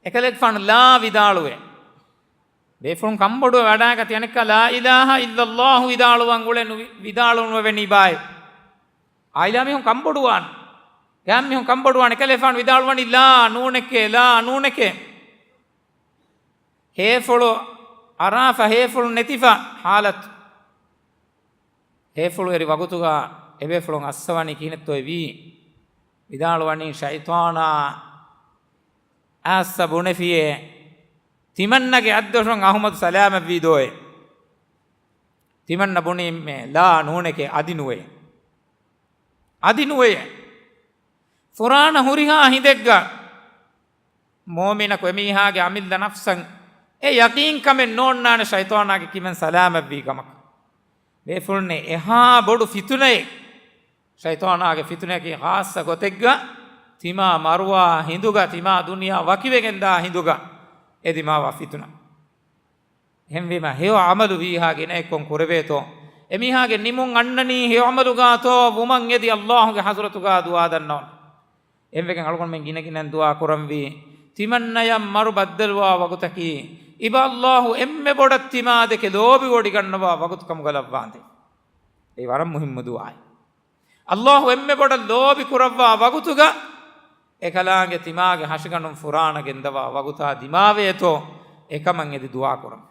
އެކަލޭގެފާނު ލާ ވިދާޅުވޭ. ބޭފުޅުން ކަންބޮޑުވެ ވަޑާގަތީ އަނެއްކާ ލާ އިލާހަ އިއްލައްލާހު ވިދާޅުވަން އުޅެ ނުވި-، ވިދާޅުނުވެވެނީ ބާއޭ. އާއިލާ މީހުން ކަންބޮޑުވާން. ގާތް މީހުން ކަންބޮޑުވާން. އެކަލޭގެފާނު ވިދާޅުވަނީ ލާ ނޫނެކޭ، ލާ ނޫނެކޭ. ހޭފުޅު އަރާފަ، ހޭފުޅު ނެތިފަ ޙާލަތު. ހޭފުޅުވެރި ވަގުތުގަ އެބޭފުޅުން އައްސަވަނީ ކިހިނެއްތޯއޭ ވީ؟ ވިދާޅުވަނީ، ޝައިޠާނާ އައްސަ ބުނެފިޔޭ، ތިމަންނަގެ އަތްދޮށުން އަޙުމަދު ސަލާމަތްވީ ދޯއޭ؟ ތިމަންނަ ބުނީމޭ، ލާ ނޫނެކޭ، އަދި ނުވެޔޭ. އަދި ނުވެޔޭ. ފުރާނަ ހުރިހާ ހިނދެއްގަ މުއުމިނަކު އެމީހާގެ އަމިއްލަ ނަފްސަށް އެ ޔަޤީންކަމެއް ނޯންނާނެ ޝައިޠާނާގެ ކިބައިން ސަލާމަތްވީ ކަމަކަށް. ބޭފުޅުންނޭ، އެހާ ބޮޑު ފިތުނައެއް، ޝައިޠާނާގެ ފިތުނައަކީ ޚާއްޞަ ގޮތެއްގަ، ތިމާ މަރުވާ ހިނދުގަ، ތިމާ ދުނިޔެއާ ވަކިވެގެންދާ ހިނދުގަ އެ ދިމާވާ ފިތުނަ. އެހެންވީމަ، ހެޔޮ ޢަމަލު ވީހާ ގިނައެއްކޮށް ކުރެވޭތޯ، އެމީހާގެ ނިމުން އަންނަނީ ހެޔޮ ޢަމަލުގާތޯ ވުމަށް އެދި އައްލާހުގެ ޙަޟްރަތުގާ ދުޢާ ދަންނަވަން. އެހެންވެގެން އަޅުގަނޑުމެން ގިނަގިނައިން ދުޢާ ކުރަންވީ، ތިމަންނަޔަށް މަރު ބައްދަލުވާ ވަގުތަކީ، އިބަ އައްލާހު އެންމެ ބޮޑަށް ތިމާދެކެ ލޯބިވޮޑިގަންނަވާ ވަގުތު ކަމުގަ ލައްވާނދޭ. އެއީ ވަރަށް މުހިއްމު ދުޢާއެއް. އައްލާހު އެންމެ ބޮޑަށް ލޯބި ކުރައްވާ ވަގުތުގަ، އެކަލާނގެ ތިމާގެ ހަށިގަނޑުން ފުރާނަ ގެންދަވާ ވަގުތާ ދިމާވޭތޯ، އެކަމަށް އެދި ދުޢާ ކުރަން.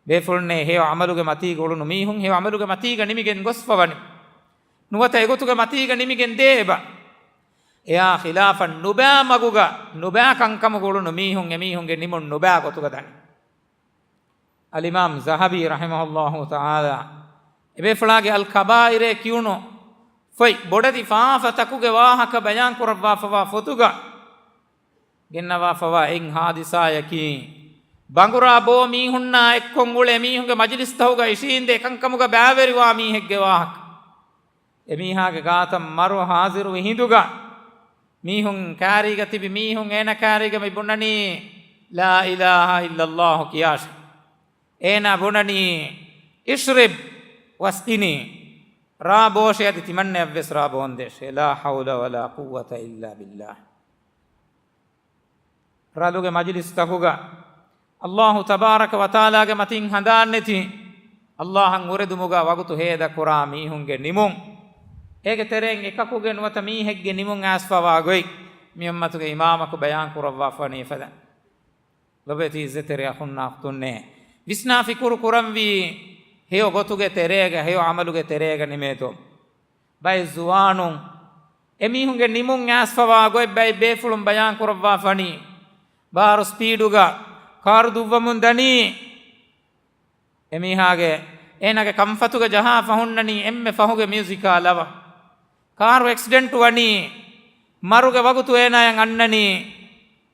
ބޭފުޅުންނޭ، ހެޔޮ ޢަމަލުގެ މަތީގަ އުޅުނު މީހުން ހެޔޮ ޢަމަލުގެ މަތީގަ ނިމިގެން ގޮސްފަވަނީ. ނުވަތަ އެގޮތުގެ މަތީގަ ނިމިގެން ދޭ އެބަ. އެއާ ޚިލާފަށް ނުބައި މަގުގަ، ނުބައި ކަންކަމުގަ އުޅުނު މީހުން އެމީހުންގެ ނިމުން ނުބައި ގޮތުގަ ދަނީ. އަލްއިމާމް ޒަހަބީ ރަޙިމަހުﷲ ތަޢާލާ އެބޭފުޅާގެ އަލް ކަބާއިރޭ ކިޔުނު ފޮތް ބޮޑެތި ފާފަތަކުގެ ވާހަކަ ބަޔާން ކުރައްވާފަވާ ފޮތުގަ ގެންނަވާފަވާ އެއް ހާދިސާއަކީ، ބަނގުރާ ބޯ މީހުންނާ އެއްކޮށް އުޅޭ މީހުންގެ މަޖިލިސްތަކުގަ އިށީނދެ އެކަންކަމުގަ ބައިވެރިވާ މީހެއްގެ ވާހަކަ. އެމީހާގެ ގާތަށް މަރު ހާޒިރުވި ހިނދުގަ، މީހުން ކާރީގަ ތިބި މީހުން އޭނަ ކާރީގަ މި ބުނަނީ، ލާ އިލާހަ އިއްލައްލާހު ކިޔާށޭ. އޭނާ ބުނަނީ، އިޝްރިބް ވަސްޤިނީ. ރާ ބޯށޭ އަދި ތިމަންނަޔަށްވެސް ރާ ބޯންދޭށޭ. ލާ ޙައުލަ ވަލާ ޤުއްވަތަ އިއްލާ ބިއްލާހް. ރަލުގެ މަޖިލިސްތަކުގަ އައްލާހު ތަބާރަކަ ވަތަޢާލާގެ މަތިން ހަނދާންނެތި، އައްލާހަށް އުރެދުމުގަ ވަގުތު ހޭދަކުރާ މީހުންގެ ނިމުން، އޭގެ ތެރެއިން އެކަކުގެ ނުވަތަ މީހެއްގެ ނިމުން އައިސްފަވާ ގޮތް މި އުއްމަތުގެ އިމާމަކު ބަޔާން ކުރައްވާފަވަނީ އެފަދަ. ލޮބުވެތި އިއްޒަތްތެރި އަޚުންނާ އުޚްތުންނޭ، ވިސްނާ ފިކުރު ކުރަންވީ، ހެޔޮ ގޮތުގެ ތެރޭގަ، ހެޔޮ ޢަމަލުގެ ތެރޭގަ ނިމޭތޯ؟ ބައެއް ޒުވާނުން އެމީހުންގެ ނިމުން އައިސްފަވާ ގޮތް ބައެއް ބޭފުޅުން ބަޔާން ކުރައްވާފަނީ، ބާރު ސްޕީޑުގަ ކާރު ދުއްވަމުން ދަނީ، އެމީހާގެ، އޭނާގެ ކަންފަތުގަ ޖަހާފަ ހުންނަނީ އެންމެ ފަހުގެ މިއުޒިކާ ލަވަ. ކާރު އެކްސިޑެންޓު ވަނީ، މަރުގެ ވަގުތު އޭނާޔަށް އަންނަނީ،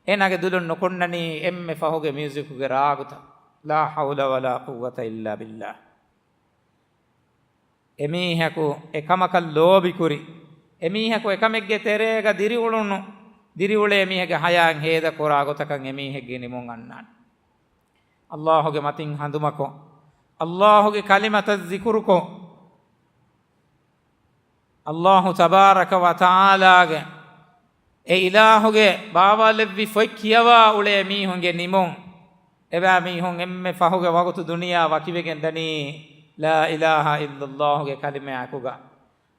އޭނާގެ ދުލުން ނުކުންނަނީ އެންމެ ފަހުގެ މިއުޒިކުގެ ރާގުތައް. ލާ ޙައުލަ ވަލާ ޤުއްވަތަ އިއްލާ ބިއްލާހް. އެމީހަކު އެކަމަކަށް ލޯބިކުރި، އެމީހަކު އެކަމެއްގެ ތެރޭގަ ދިރިއުޅުނު، ދިރިއުޅޭ މީހެއްގެ ޙަޔާތް ހޭދަކުރާ ގޮތަކަށް އެމީހެއްގެ ނިމުން އަންނާނެ. އައްލާހުގެ މަތިން ހަނދުމަކޮށް، އައްލާހުގެ ކަލިމަތައް ޒިކުރުކޮށް، އައްލާހު ތަބާރަކަ ވަތަޢާލާގެ އެ އިލާހުގެ ބާވާލެއްވި ފޮތް ކިޔަވާ އުޅޭ މީހުންގެ ނިމުން، އެބައިމީހުން އެންމެ ފަހުގެ ވަގުތު ދުނިޔެއާ ވަކިވެގެން ދަނީ، ލާ އިލާހަ އިއްލައްލާހުގެ ކަލިމާއެކުގަ،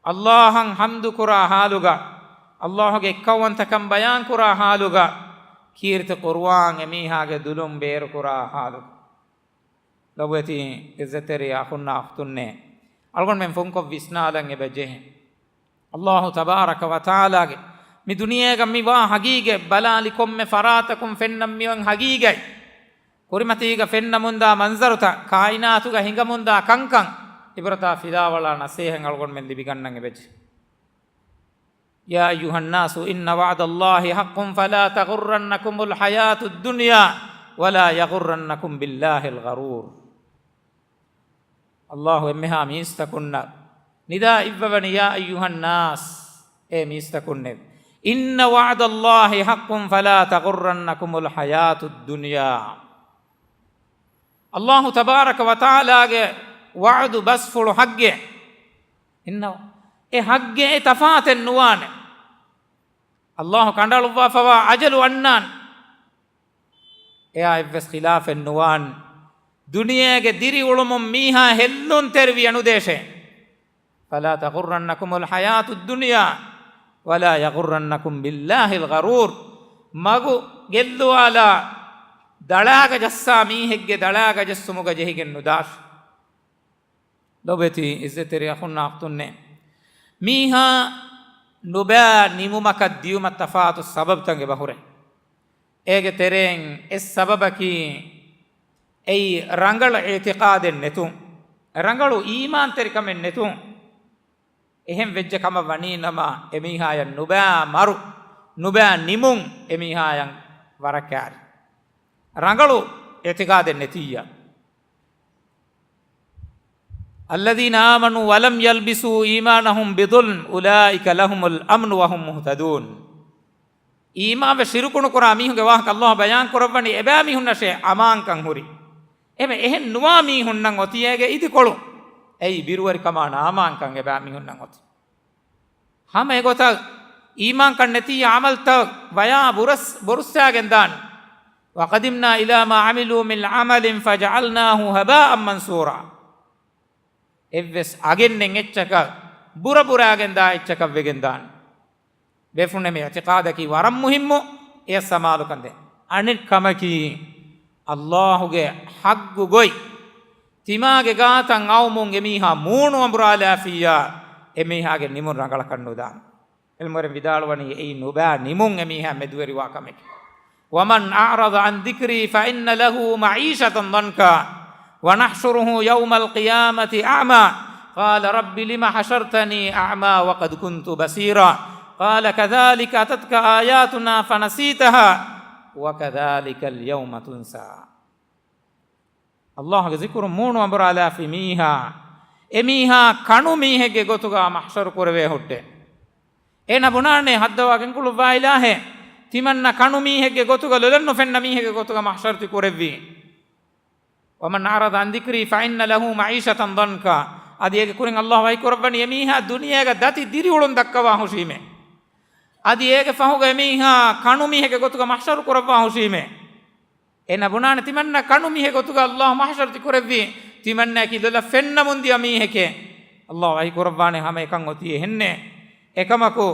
އައްލާހަށް ޙަމްދުކުރާ ޙާލުގަ، އައްލާހުގެ އެއްކައުވަންތަކަން ބަޔާންކުރާ ޙާލުގަ، ކީރިތި ޤުރުއާން އެމީހާގެ ދުލުން ބޭރުކުރާ ޙާލު. ލޮބުވެތި އިއްޒަތްތެރި އަޚުންނާ އުޚްތުންނޭ، އަޅުގަނޑުމެން ފުންކޮށް ވިސްނާލަން އެބަ ޖެހޭ. ﷲ ތަބާރަކަ ވަތަޢާލާގެ މި ދުނިޔޭގަ މި ވާ ހަގީގަތް ބަލާލި ކޮންމެ ފަރާތަކުން ފެންނަން މިއޮތް ހަގީގަތް، ކުރިމަތީގަ ފެންނަމުންދާ މަންޒަރުތައް، ކާއިނާތުގަ ހިނގަމުންދާ ކަންކަން، ޢިބްރަތާ ފިލާވަޅާ ނަސޭހަތް އަޅުގަނޑުމެން ލިބިގަންނަން އެބަޖެހޭ. يا أيها الناس إن وعد الله حق فلا تغرنكم الحياة الدنيا ولا يغرنكم بالله الغرور. ﷲ އެންމެހާ މީސްތަކުންނަށް ނިދާ އިއްވަވަނީ، يا أيها الناس، އޭ މީސްތަކުންނޭ، إن وعد الله حق فلا تغرنكم الحياة الدنيا. ﷲ ތަބާރަކަ ވަތަޢާލާގެ ވަޢުދު ބަސްފުޅު ޙައްޤެއް. އިންނަ، އެ ޙައްޤެއް އެ ތަފާތެއް ނުވާނެ. ﷲ ކަނޑައަޅުއްވާފަވާ އަޖަލު އަންނާން. އެއާ އެއްވެސް ޚިލާފެއް ނުވާން. ދުނިޔޭގެ ދިރިއުޅުމުން މީހާ ހެއްލުންތެރިވިޔަ ނުދޭށޭ. فلا تغرنكم الحياة الدنيا ولا يغرنكم بالله الغرور. މަގު ގެއްލުވާލާ، ދަޅާގަ ޖައްސާ މީހެއްގެ ދަޅާގަ ޖެއްސުމުގަ ޖެހިގެން ނުދާށޭ. ލޮބުވެތި އިއްޒަތްތެރި އަޚުންނާ އުޚްތުންނޭ، މީހާ ނުބައި ނިމުމަކަށް ދިޔުމަށް ތަފާތު ސަބަބުތައް އެބަހުރޭ. އޭގެ ތެރެއިން އެއް ސަބަބަކީ އެއީ ރަނގަޅު އިޢުތިޤާދެއް ނެތުން، ރަނގަޅު އީމާންތެރިކަމެއް ނެތުން. އެހެން ވެއްޖެ ކަމަށް ވަނީނަމަ، އެމީހާޔަށް ނުބައި މަރު، ނުބައި ނިމުން އެމީހާޔަށް ވަރަށް ކާރި. ރަނގަޅު އިޢުތިޤާދެއް ނެތިއްޔާ. الذين آمنوا ولم يلبسوا إيمانهم بظلم أولئك لهم الأمن وهم مهتدون. އީމާންވެ ޝިރުކު ނުކުރާ މީހުންގެ ވާހަކަ ﷲ ބަޔާން ކުރައްވަނީ އެބައިމީހުންނަށޭ އަމާންކަން ހުރި. އެހެން ނުވާ މީހުންނަށް އޮތީ އޭގެ އިދިކޮޅު. އެއީ ބިރުވެރިކަމާ ނާމާންކަން އެބައިމީހުންނަށް އޮތީ. ހަމަ އެގޮތަށް އީމާންކަން ނެތިއްޔާ ޢަމަލުތައް ވަޔާ ބުރަސް-، ބޮރުއްސާގެން ދާން. وقدمنا إلى ما عملوا من عمل فجعلناه هباء منثورا. އެއްވެސް އަގެއް ނެތް އެއްޗަކަށް، ބުރަބުރާގެން ދާ އެއްޗަކަށް ވެގެން ދާން. ބޭފުޅުންނޭ މި އިޢުތިޤާދަކީ ވަރަށް މުހިއްމު، އެޔަށް ސަމާލުކަން ދޭން. އަނެއް ކަމަކީ، ﷲ ގެ ޙައްޤު ގޮތް ތިމާގެ ގާތަށް އައުމުން އެމީހާ މޫނު އަނބުރާލާފިއްޔާ، އެމީހާގެ ނިމުން ރަނގަޅަކަށް ނުދާން. ޢިލްމުވެރިން ވިދާޅުވަނީ އެއީ ނުބައި ނިމުން އެމީހާ މެދުވެރިވާ ކަމެކޭ. ومن أعرض عن ذكري فإن له معيشة ضنكا ونحشره يوم القيامة أعمى قال رب لم حشرتني أعمى وقد كنت بصيرا قال كذلك أتتك آياتنا فنسيتها وكذلك اليوم تنسى. ﷲ ގެ ޒިކުރުން މޫނު އަނބުރާލާފި މީހާ، އެމީހާ ކަނު މީހެއްގެ ގޮތުގަ މަޙްޝަރު ކުރެވޭ ހުއްޓެ. އޭނަ ބުނާނެ ހައްދަވާ ގެންގުޅުއްވާ އިލާހޭ، ތިމަންނަ ކަނު މީހެއްގެ ގޮތުގަ ލޮލަށް ނުފެންނަ މީހެއްގެ ގޮތުގަ މަޙްޝަރު ތި ކުރެއްވީ. ومن أعرض عن ذكري فإن له معيشة ضنكا. އަދި އޭގެ ކުރިން ﷲ ވަޙީ ކުރައްވަނީ އެމީހާ ދުނިޔޭގަ ދަތި ދިރިއުޅުން ދައްކަވާ ހުށީމޭ. އަދި އޭގެ ފަހުގަ އެމީހާ ކަނު މީހެއްގެ ގޮތުގަ މަޙްޝަރު ކުރައްވާ ހުށީމޭ. އޭނަ ބުނާނެ ތިމަންނަ ކަނު މީހެއް ގޮތުގަ ﷲ މަޙްޝަރު ތި ކުރެއްވީ، ތިމަންނައަކީ ލޮލަށް ފެންނަމުން ދިޔަ މީހެކޭ. ﷲ ވަޙީ ކުރައްވާނެ ހަމަ އެކަން އޮތީ އެހެންނޭ. އެކަމަކު،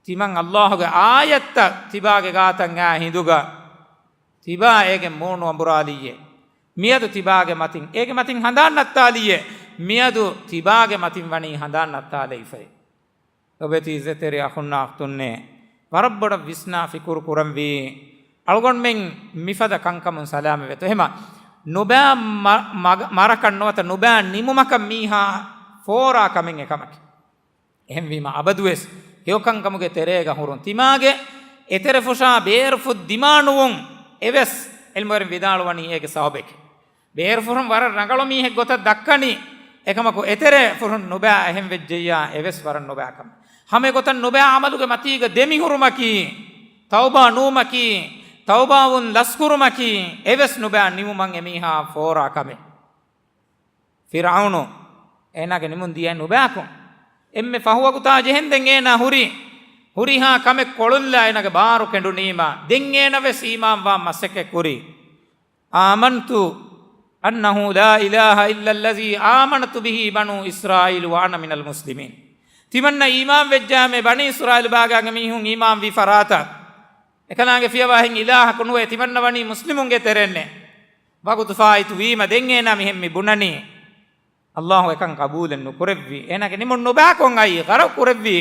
ތިމަން ﷲ ގެ އާޔަތްތައް ތިބާގެ ގާތަށް އާ ހިނދުގަ، ތިބާ އޭގެ މޫނު އަނބުރާލިއްޔޭ. މިއަދު ތިބާގެ މަތިން، އޭގެ މަތިން ހަނދާން ނައްތާލިއްޔޭ. މިއަދު ތިބާގެ މަތިން ވަނީ ހަނދާން ނައްތާލައިފައި. ލޮބުވެތި އިއްޒަތްތެރި އަޚުންނާ އުޚްތުންނޭ، ވަރަށް ބޮޑަށް ވިސްނާ ފިކުރު ކުރަންވީ، އަޅުގަނޑުމެން މިފަދަ ކަންކަމުން ސަލާމަތްވޭތޯ. އެހެމަ ނުބައި މަ-، މަގަ-، މަރަކަށް ނުވަތަ ނުބައި ނިމުމަކަށް މީހާ ފޯރާ ކަމެއް އެކަމަކީ. އެހެންވީމަ އަބަދުވެސް ހެޔޮކަންކަމުގެ ތެރޭގަ ހުރުން ތިމާގެ އެތެރެފުށާ ބޭރުފުށް ދިމާނުވުން އެވެސް ޢިލްމުވެރިން ވިދާޅުވަނީ އޭގެ ސަބަބެކޭ. ބޭރުފުށުން ވަރަށް ރަނގަޅު މީހެއް ގޮތަށް ދައްކަނީ، އެކަމަކު އެތެރެ ފުށުން ނުބައި އެހެން ވެއްޖެއްޔާ އެވެސް ވަރަށް ނުބައި ކަމެއް. ހަމަ އެގޮތަށް ނުބައި ޢަމަލުގެ މަތީގަ ދެމިހުރުމަކީ، ތައުބާ ނުވުމަކީ، ތައުބާވުން ލަސްކުރުމަކީ އެވެސް ނުބައި ނިމުމަށް އެމީހާ ފޯރާ ކަމެއް. ފިރްޢައުނު އޭނާގެ ނިމުން ދިޔައެއް ނުބައިކުން. އެންމެ ފަހު ވަގުތާ ޖެހެންދެން އޭނާ ހުރި، ހުރިހާ ކަމެއް ކޮޅުންލާ އޭނާގެ ބާރު ކެނޑުނީމާ، ދެން އޭނަ ވެސް އީމާންވާން މަސައްކަތް ކުރީ. آمنت أنه لا إله إلا الذي آمنت به بنو إسرائيل وأنا من المسلمين. ތިމަންނަ އީމާން ވެއްޖާމޭ ބަނީ އިސްރާއީލް ބާގާގެ މީހުން އީމާން ވި ފަރާތަށް. އެކަލާނގެ ފިޔަވާހެން އިލާހަކު ނުވޭ، ތިމަންނަވަނީ މުސްލިމުންގެ ތެރެއިންނޭ. ވަގުތު ފާއިތު ވީމަ ދެން އޭނާ މިހެން މި ބުނަނީ. އައްލާހު އެކަން ޤަބޫލެއް ނުކުރެއްވި. އޭނާގެ ނިމުން ނުބާކޮށް އައީ، ޣަރަޤު ކުރެއްވި،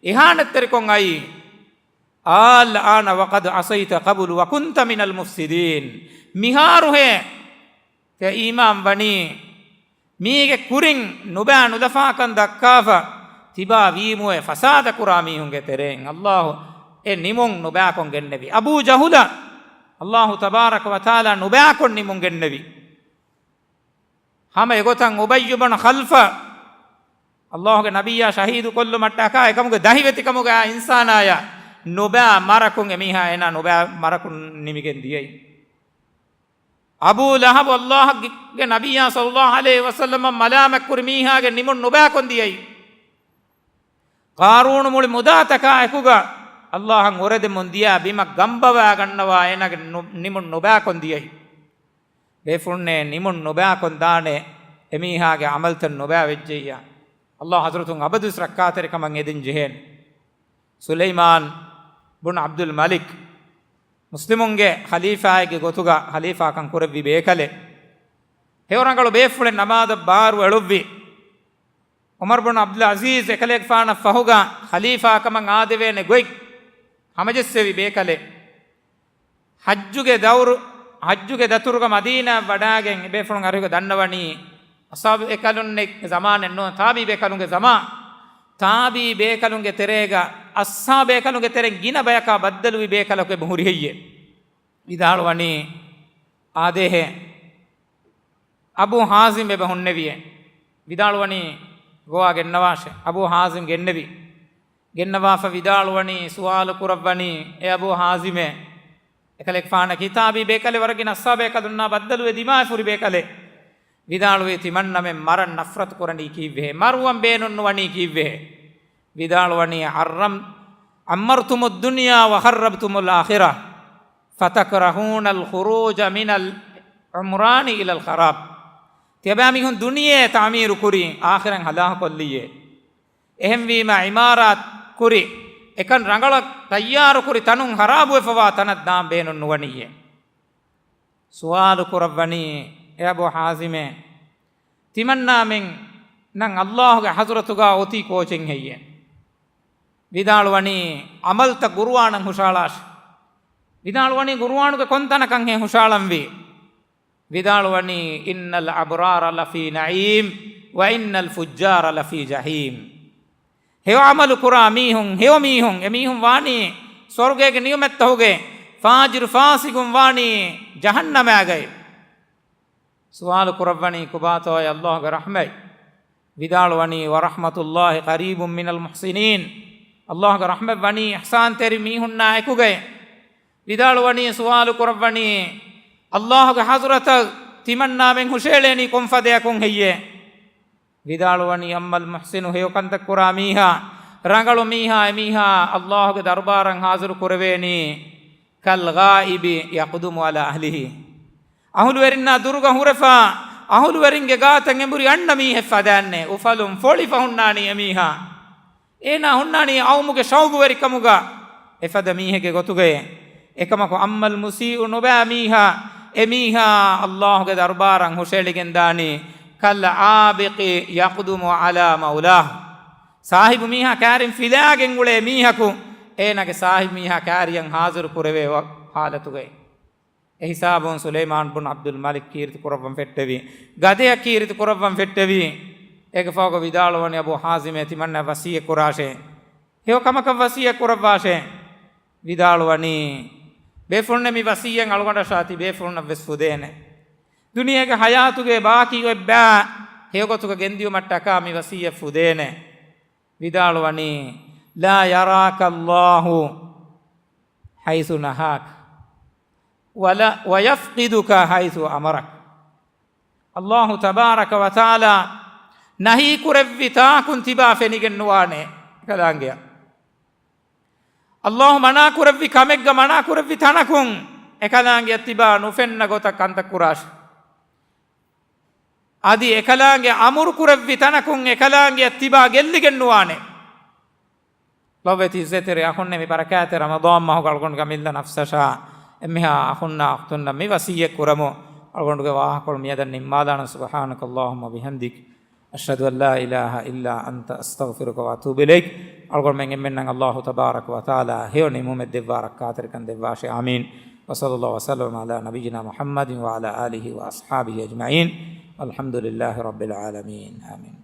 އިހާނަތްތެރިކޮށް އައީ. الآن وقد عصيت قبل وكنت من المفسدين. މިހާރުހޭ ތެ އީމާން ވަނީ. މީގެ ކުރިން ނުބާ ނުލަފާކަން ދައްކާފަ ތިބާ ވީމުއޭ ފަސާދަ ކުރާ މީހުންގެ ތެރެއިން. އައްލާހު އެ ނިމުން ނުބާކޮށް ގެންނެވި. އަބޫ ޖަހުލަށް އައްލާހު ތަބާރަކަ ވަ ތަޢާލާ ނުބާކޮށް ނިމުން ގެންނެވި. ހަމަ އެގޮތަށް އުބައްޔު ބުނު ޚަލްފަށް އައްލާހުގެ ނަބިއްޔާ ޝަހީދު ކޮށްލުމަށްޓަކާ އެކަމުގެ ދަހިވެތިކަމުގައި އިންސާނާޔަށް ނުބާ މަރަކުން އެމީހާ އޭނާ ނުބާ މަރަކުން ނިމިގެން ދިޔައީ. އަބޫ ލަހަބު އައްލާހުގެ ނަބިއްޔާ ޞައްލައްލާހު ޢަލައިހި ވަސައްލަމަށް މަލާމަތްކުރި މީހާގެ ނިމުން ނުބާކޮށް ދިޔައީ. ޤާރޫނު މުޅި މުދާތަކާ އެކުގަ އައްލާހަށް އުރެދެމުން ދިޔަ ބިމަށް ގަނބަވާ ގަންނަވާ އޭނާގެ ނު-، ނިމުން ނުބާކޮށް ދިޔައީ. ބޭފުޅުންނޭ ނިމުން ނުބާކޮށް ދާނެ އެމީހާގެ ޢަމަލުތައް ނުބާ ވެއްޖެއްޔާ. އައްލާހު ޙަޟްރަތުން އަބަދުވެސް ރައްކާތެރިކަމަށް އެދެން ޖެހޭނެ. ސުލައިމާން ބުން ޢަބްދުލް މަލިކް، މުސްލިމުންގެ ޚަލީފާއެއްގެ ގޮތުގަ ޚަލީފާކަން ކުރެއްވި ބޭކަލެއް. ހެޔޮ ރަނގަޅު ބޭފުޅެއް ނަމާދަށް ބާރު އެޅުއްވި. ޢުމަރު ބުން ޢަބްދުލް ޢަޒީޒް އެކަލޭގެފާނަށް ފަހުގަ ޚަލީފާކަމަށް އާދެވޭނެ ގޮތް ހަމަޖެއްސެވި ބޭކަލެއް. ޙައްޖުގެ ދައުރު، ޙައްޖުގެ ދަތުރުގަ މަދީނާއަށް ވަޑާގެން އެބޭފުޅުން އަރިހުގަ ދަންނަވަނީ، އަޞްޙާބު ބޭކަލުންނެއް ޒަމާނެއް ނޫން، ތާބިޢީ ބޭކަލުންގެ ޒަމާ. ތާބިޢީ ބޭކަލުންގެ ތެރޭގަ އަޞްޙާބު ބޭކަލުންގެ ތެރެއިން ގިނަ ބަޔަކާ ބައްދަލުވި ބޭކަލަކު އެބަ ހުރި ހެއްޔޭ؟ ވިދާޅުވަނީ، އާދޭހޭ. އަބޫ ޙާޒިމް އެބަ ހުންނެވިއޭ. ވިދާޅުވަނީ، ގޮވާ ގެންނަވާށޭ. އަބޫ ޙާޒިމް ގެންނެވި. ގެންނަވާފަ ވިދާޅުވަނީ، ސުވާލު ކުރައްވަނީ، އޭ އަބޫ ޙާޒިމޭ، އެކަލޭގެފާނަކީ ތާބިޢީ ބޭކަލެއް، ވަރަށް ގިނަ އަޞްޙާބު ބޭކަލުންނާ ބައްދަލުވެ ދިމާވެފަ ހުރި ބޭކަލެއް. ވިދާޅުވީ، ތިމަންނަމެން މަރަން ނަފްރަތު ކުރަނީ ކީއްވެހޭ؟ މަރުވަން ބޭނުން ނުވަނީ ކީއްވެހޭ؟ ވިދާޅުވަނީ، عرم-، عمرتم الدنيا وخربتم الآخرة فتكرهون الخروج من العمران إلى الخراب. ތިޔަބައިމީހުން ދުނިޔެ ތަޢުމީރު ކުރީ، އާޚިރަތް ހަލާކުކޮށްލިއްޔޭ. އެހެންވީމަ ޢިމާރާތް ކުރި، އެކަން ރަނގަޅަށް ތައްޔާރުކުރި ތަނުން ޚަރާބުވެފަވާ ތަނަށް ދާން ބޭނުން ނުވަނިއްޔޭ. ސުވާލު ކުރައްވަނީ، އޭ އަބޫ ޙާޒިމޭ، ތިމަންނާމެން ނަން އައްލާހުގެ ޙަޟްރަތުގަ އޮތީ ކޯޗެއް ހެއްޔޭ؟ ވިދާޅުވަނީ، ޢަމަލުތައް ޤުރުއާނަށް ހުށައަޅާށޭ. ވިދާޅުވަނީ، ޤުރުއާނުގެ ކޮން ތަނަކަށްހޭ ހުށައަޅަންވީ؟ ވިދާޅުވަނީ، إن الأبرار لفي نعيم وإن الفجار لفي جحيم. ހެޔޮ ޢަމަލު ކުރާ މީހުން، ހެޔޮ މީހުން، އެމީހުން ވާނީ ސުވަރުގޭގެ ނިޢުމަތްތަކުގައި، ފާޖިރު ފާސިޤުން ވާނީ ޖަހަންނަމާގައި. ސުވާލު ކުރައްވަނީ ކޮބާތޯއޭ އައްލާހުގެ ރަޙްމަތް؟ ވިދާޅުވަނީ، ورحمة الله قريب من المحسنين. އައްލާހުގެ ރަޙްމަތް ވަނީ އިޙްސާންތެރި މީހުންނާ އެކުގައި. ވިދާޅުވަނީ، ސުވާލު ކުރައްވަނީ، އައްލާހުގެ ޙަޟްރަތަށް ތިމަންނާމެން ހުށައެޅޭނީ ކޮން ފަދަޔަކުން ހެއްޔޭ؟ ވިދާޅުވަނީ، أما المحسن، ހެޔޮ ކަންތައް ކުރާ މީހާ، ރަނގަޅު މީހާ، އެމީހާ އައްލާހުގެ ދަރުބާރަށް ޙާޟިރު ކުރެވޭނީ، كالغائب يقدم على أهله. އަހުލުވެރިންނާ ދުރުގަ ހުރެފާ، އަހުލުވެރިންގެ ގާތަށް އެނބުރި އަންނަ މީހެއް ފަދައިންނޭ، އުފަލުން ފޮޅިފަ ހުންނާނީ އެމީހާ. އޭނާ ހުންނާނީ އައުމުގެ ޝައުގުވެރިކަމުގަ އެފަދަ މީހެއްގެ ގޮތުގައޭ. އެކަމަކު، أما المسيء، ނުބައި މީހާ، އެމީހާ އައްލާހުގެ ދަރުބާރަށް ހުށައެޅިގެންދާނީ، كالعابق يقدم على مولاه. ސާހިބު މީހާ ކާރިން ފިލާގެން އުޅޭ މީހަކު، އޭނާގެ ސާހިބު މީހާ ކާރިއަށް ޙާޟިރު ކުރެވޭ ވަ-، ޙާލަތުގައި. އެ ހިސާބުން ސުލައިމާން ބުން ޢަބްދުލް މަލިކް ކީރިތި ކުރައްވަން ފެއްޓެވި. ގަދަޔަށް ކީރިތި ކުރައްވަން ފެއްޓެވި. އޭގެ ފަހުގަ ވިދާޅުވަނީ، އަބޫ ޙާޒިމޭ، ތިމަންނަ ވަޞިއްޔަތް ކުރާށޭ. ހެޔޮ ކަމަކަށް ވަޞިއްޔަތް ކުރައްވާށޭ. ވިދާޅުވަނީ، ބޭފުޅުންނޭ، މި ވަޞިއްޔަތް އަޅުގަނޑަށާ ތި ބޭފުޅުންނަށް ވެސް ފުދޭނެ. ދުނިޔޭގެ ޙަޔާތުގެ ބާކީ އޮތް ބައި ހެޔޮ ގޮތުގަ ގެންދިޔުމަށްޓަކާ މި ވަޞިއްޔަތް ފުދޭނެ. ވިދާޅުވަނީ، لا يراك الله حيث نهاك ولا، ويفقدك حيث أمرك. އައްލާހު ތަބާރަކަ ވަތަޢާލާ ނަހީ ކުރެއްވި ތާކުން ތިބާ ފެނިގެން ނުވާނެ އެކަލާނގެއަށް. އައްލާހު މަނާ ކުރެއްވި ކަމެއްގަ މަނާ ކުރެއްވި ތަނަކުން އެކަލާނގެއަށް ތިބާ ނުފެންނަ ގޮތަށް ކަންތައް ކުރާށި. އަދި އެކަލާނގެ އަމުރު ކުރެއްވި ތަނަކުން އެކަލާނގެއަށް ތިބާ ގެއްލިގެން ނުވާނެ. ލޮބުވެތި އިއްޒަތްތެރި އަޚުންނޭ، މި ބަރަކާތްތެރި ރަމަޟާން މަހުގަ އަޅުގަނޑުގެ އަމިއްލަ ނަފްސަށާ އެންމެހާ އަޚުންނާ އުޚްތުންނަށް މި ވަސިއްޔަތް ކުރަމު، އަޅުގަނޑުގެ ވާހަކަކޮޅު މިއަދަށް ނިންމާލާނަން. سبحانك اللهم وبحمدك، أشهد أن لا إله إلا أنت، أستغفرك وأتوب إليك. އަޅުގަނޑުމެން އެންމެންނަށް އައްލާހު ތަބާރަކަ ވަތަޢާލާ ހެޔޮ ނިޢުމަތް ދެއްވާ ރައްކާތެރިކަން ދެއްވާށި. އާމީން. وصلى الله وسلم على نبينا محمد وعلى آله وأصحابه أجمعين. والحمد لله رب العالمين. آمين.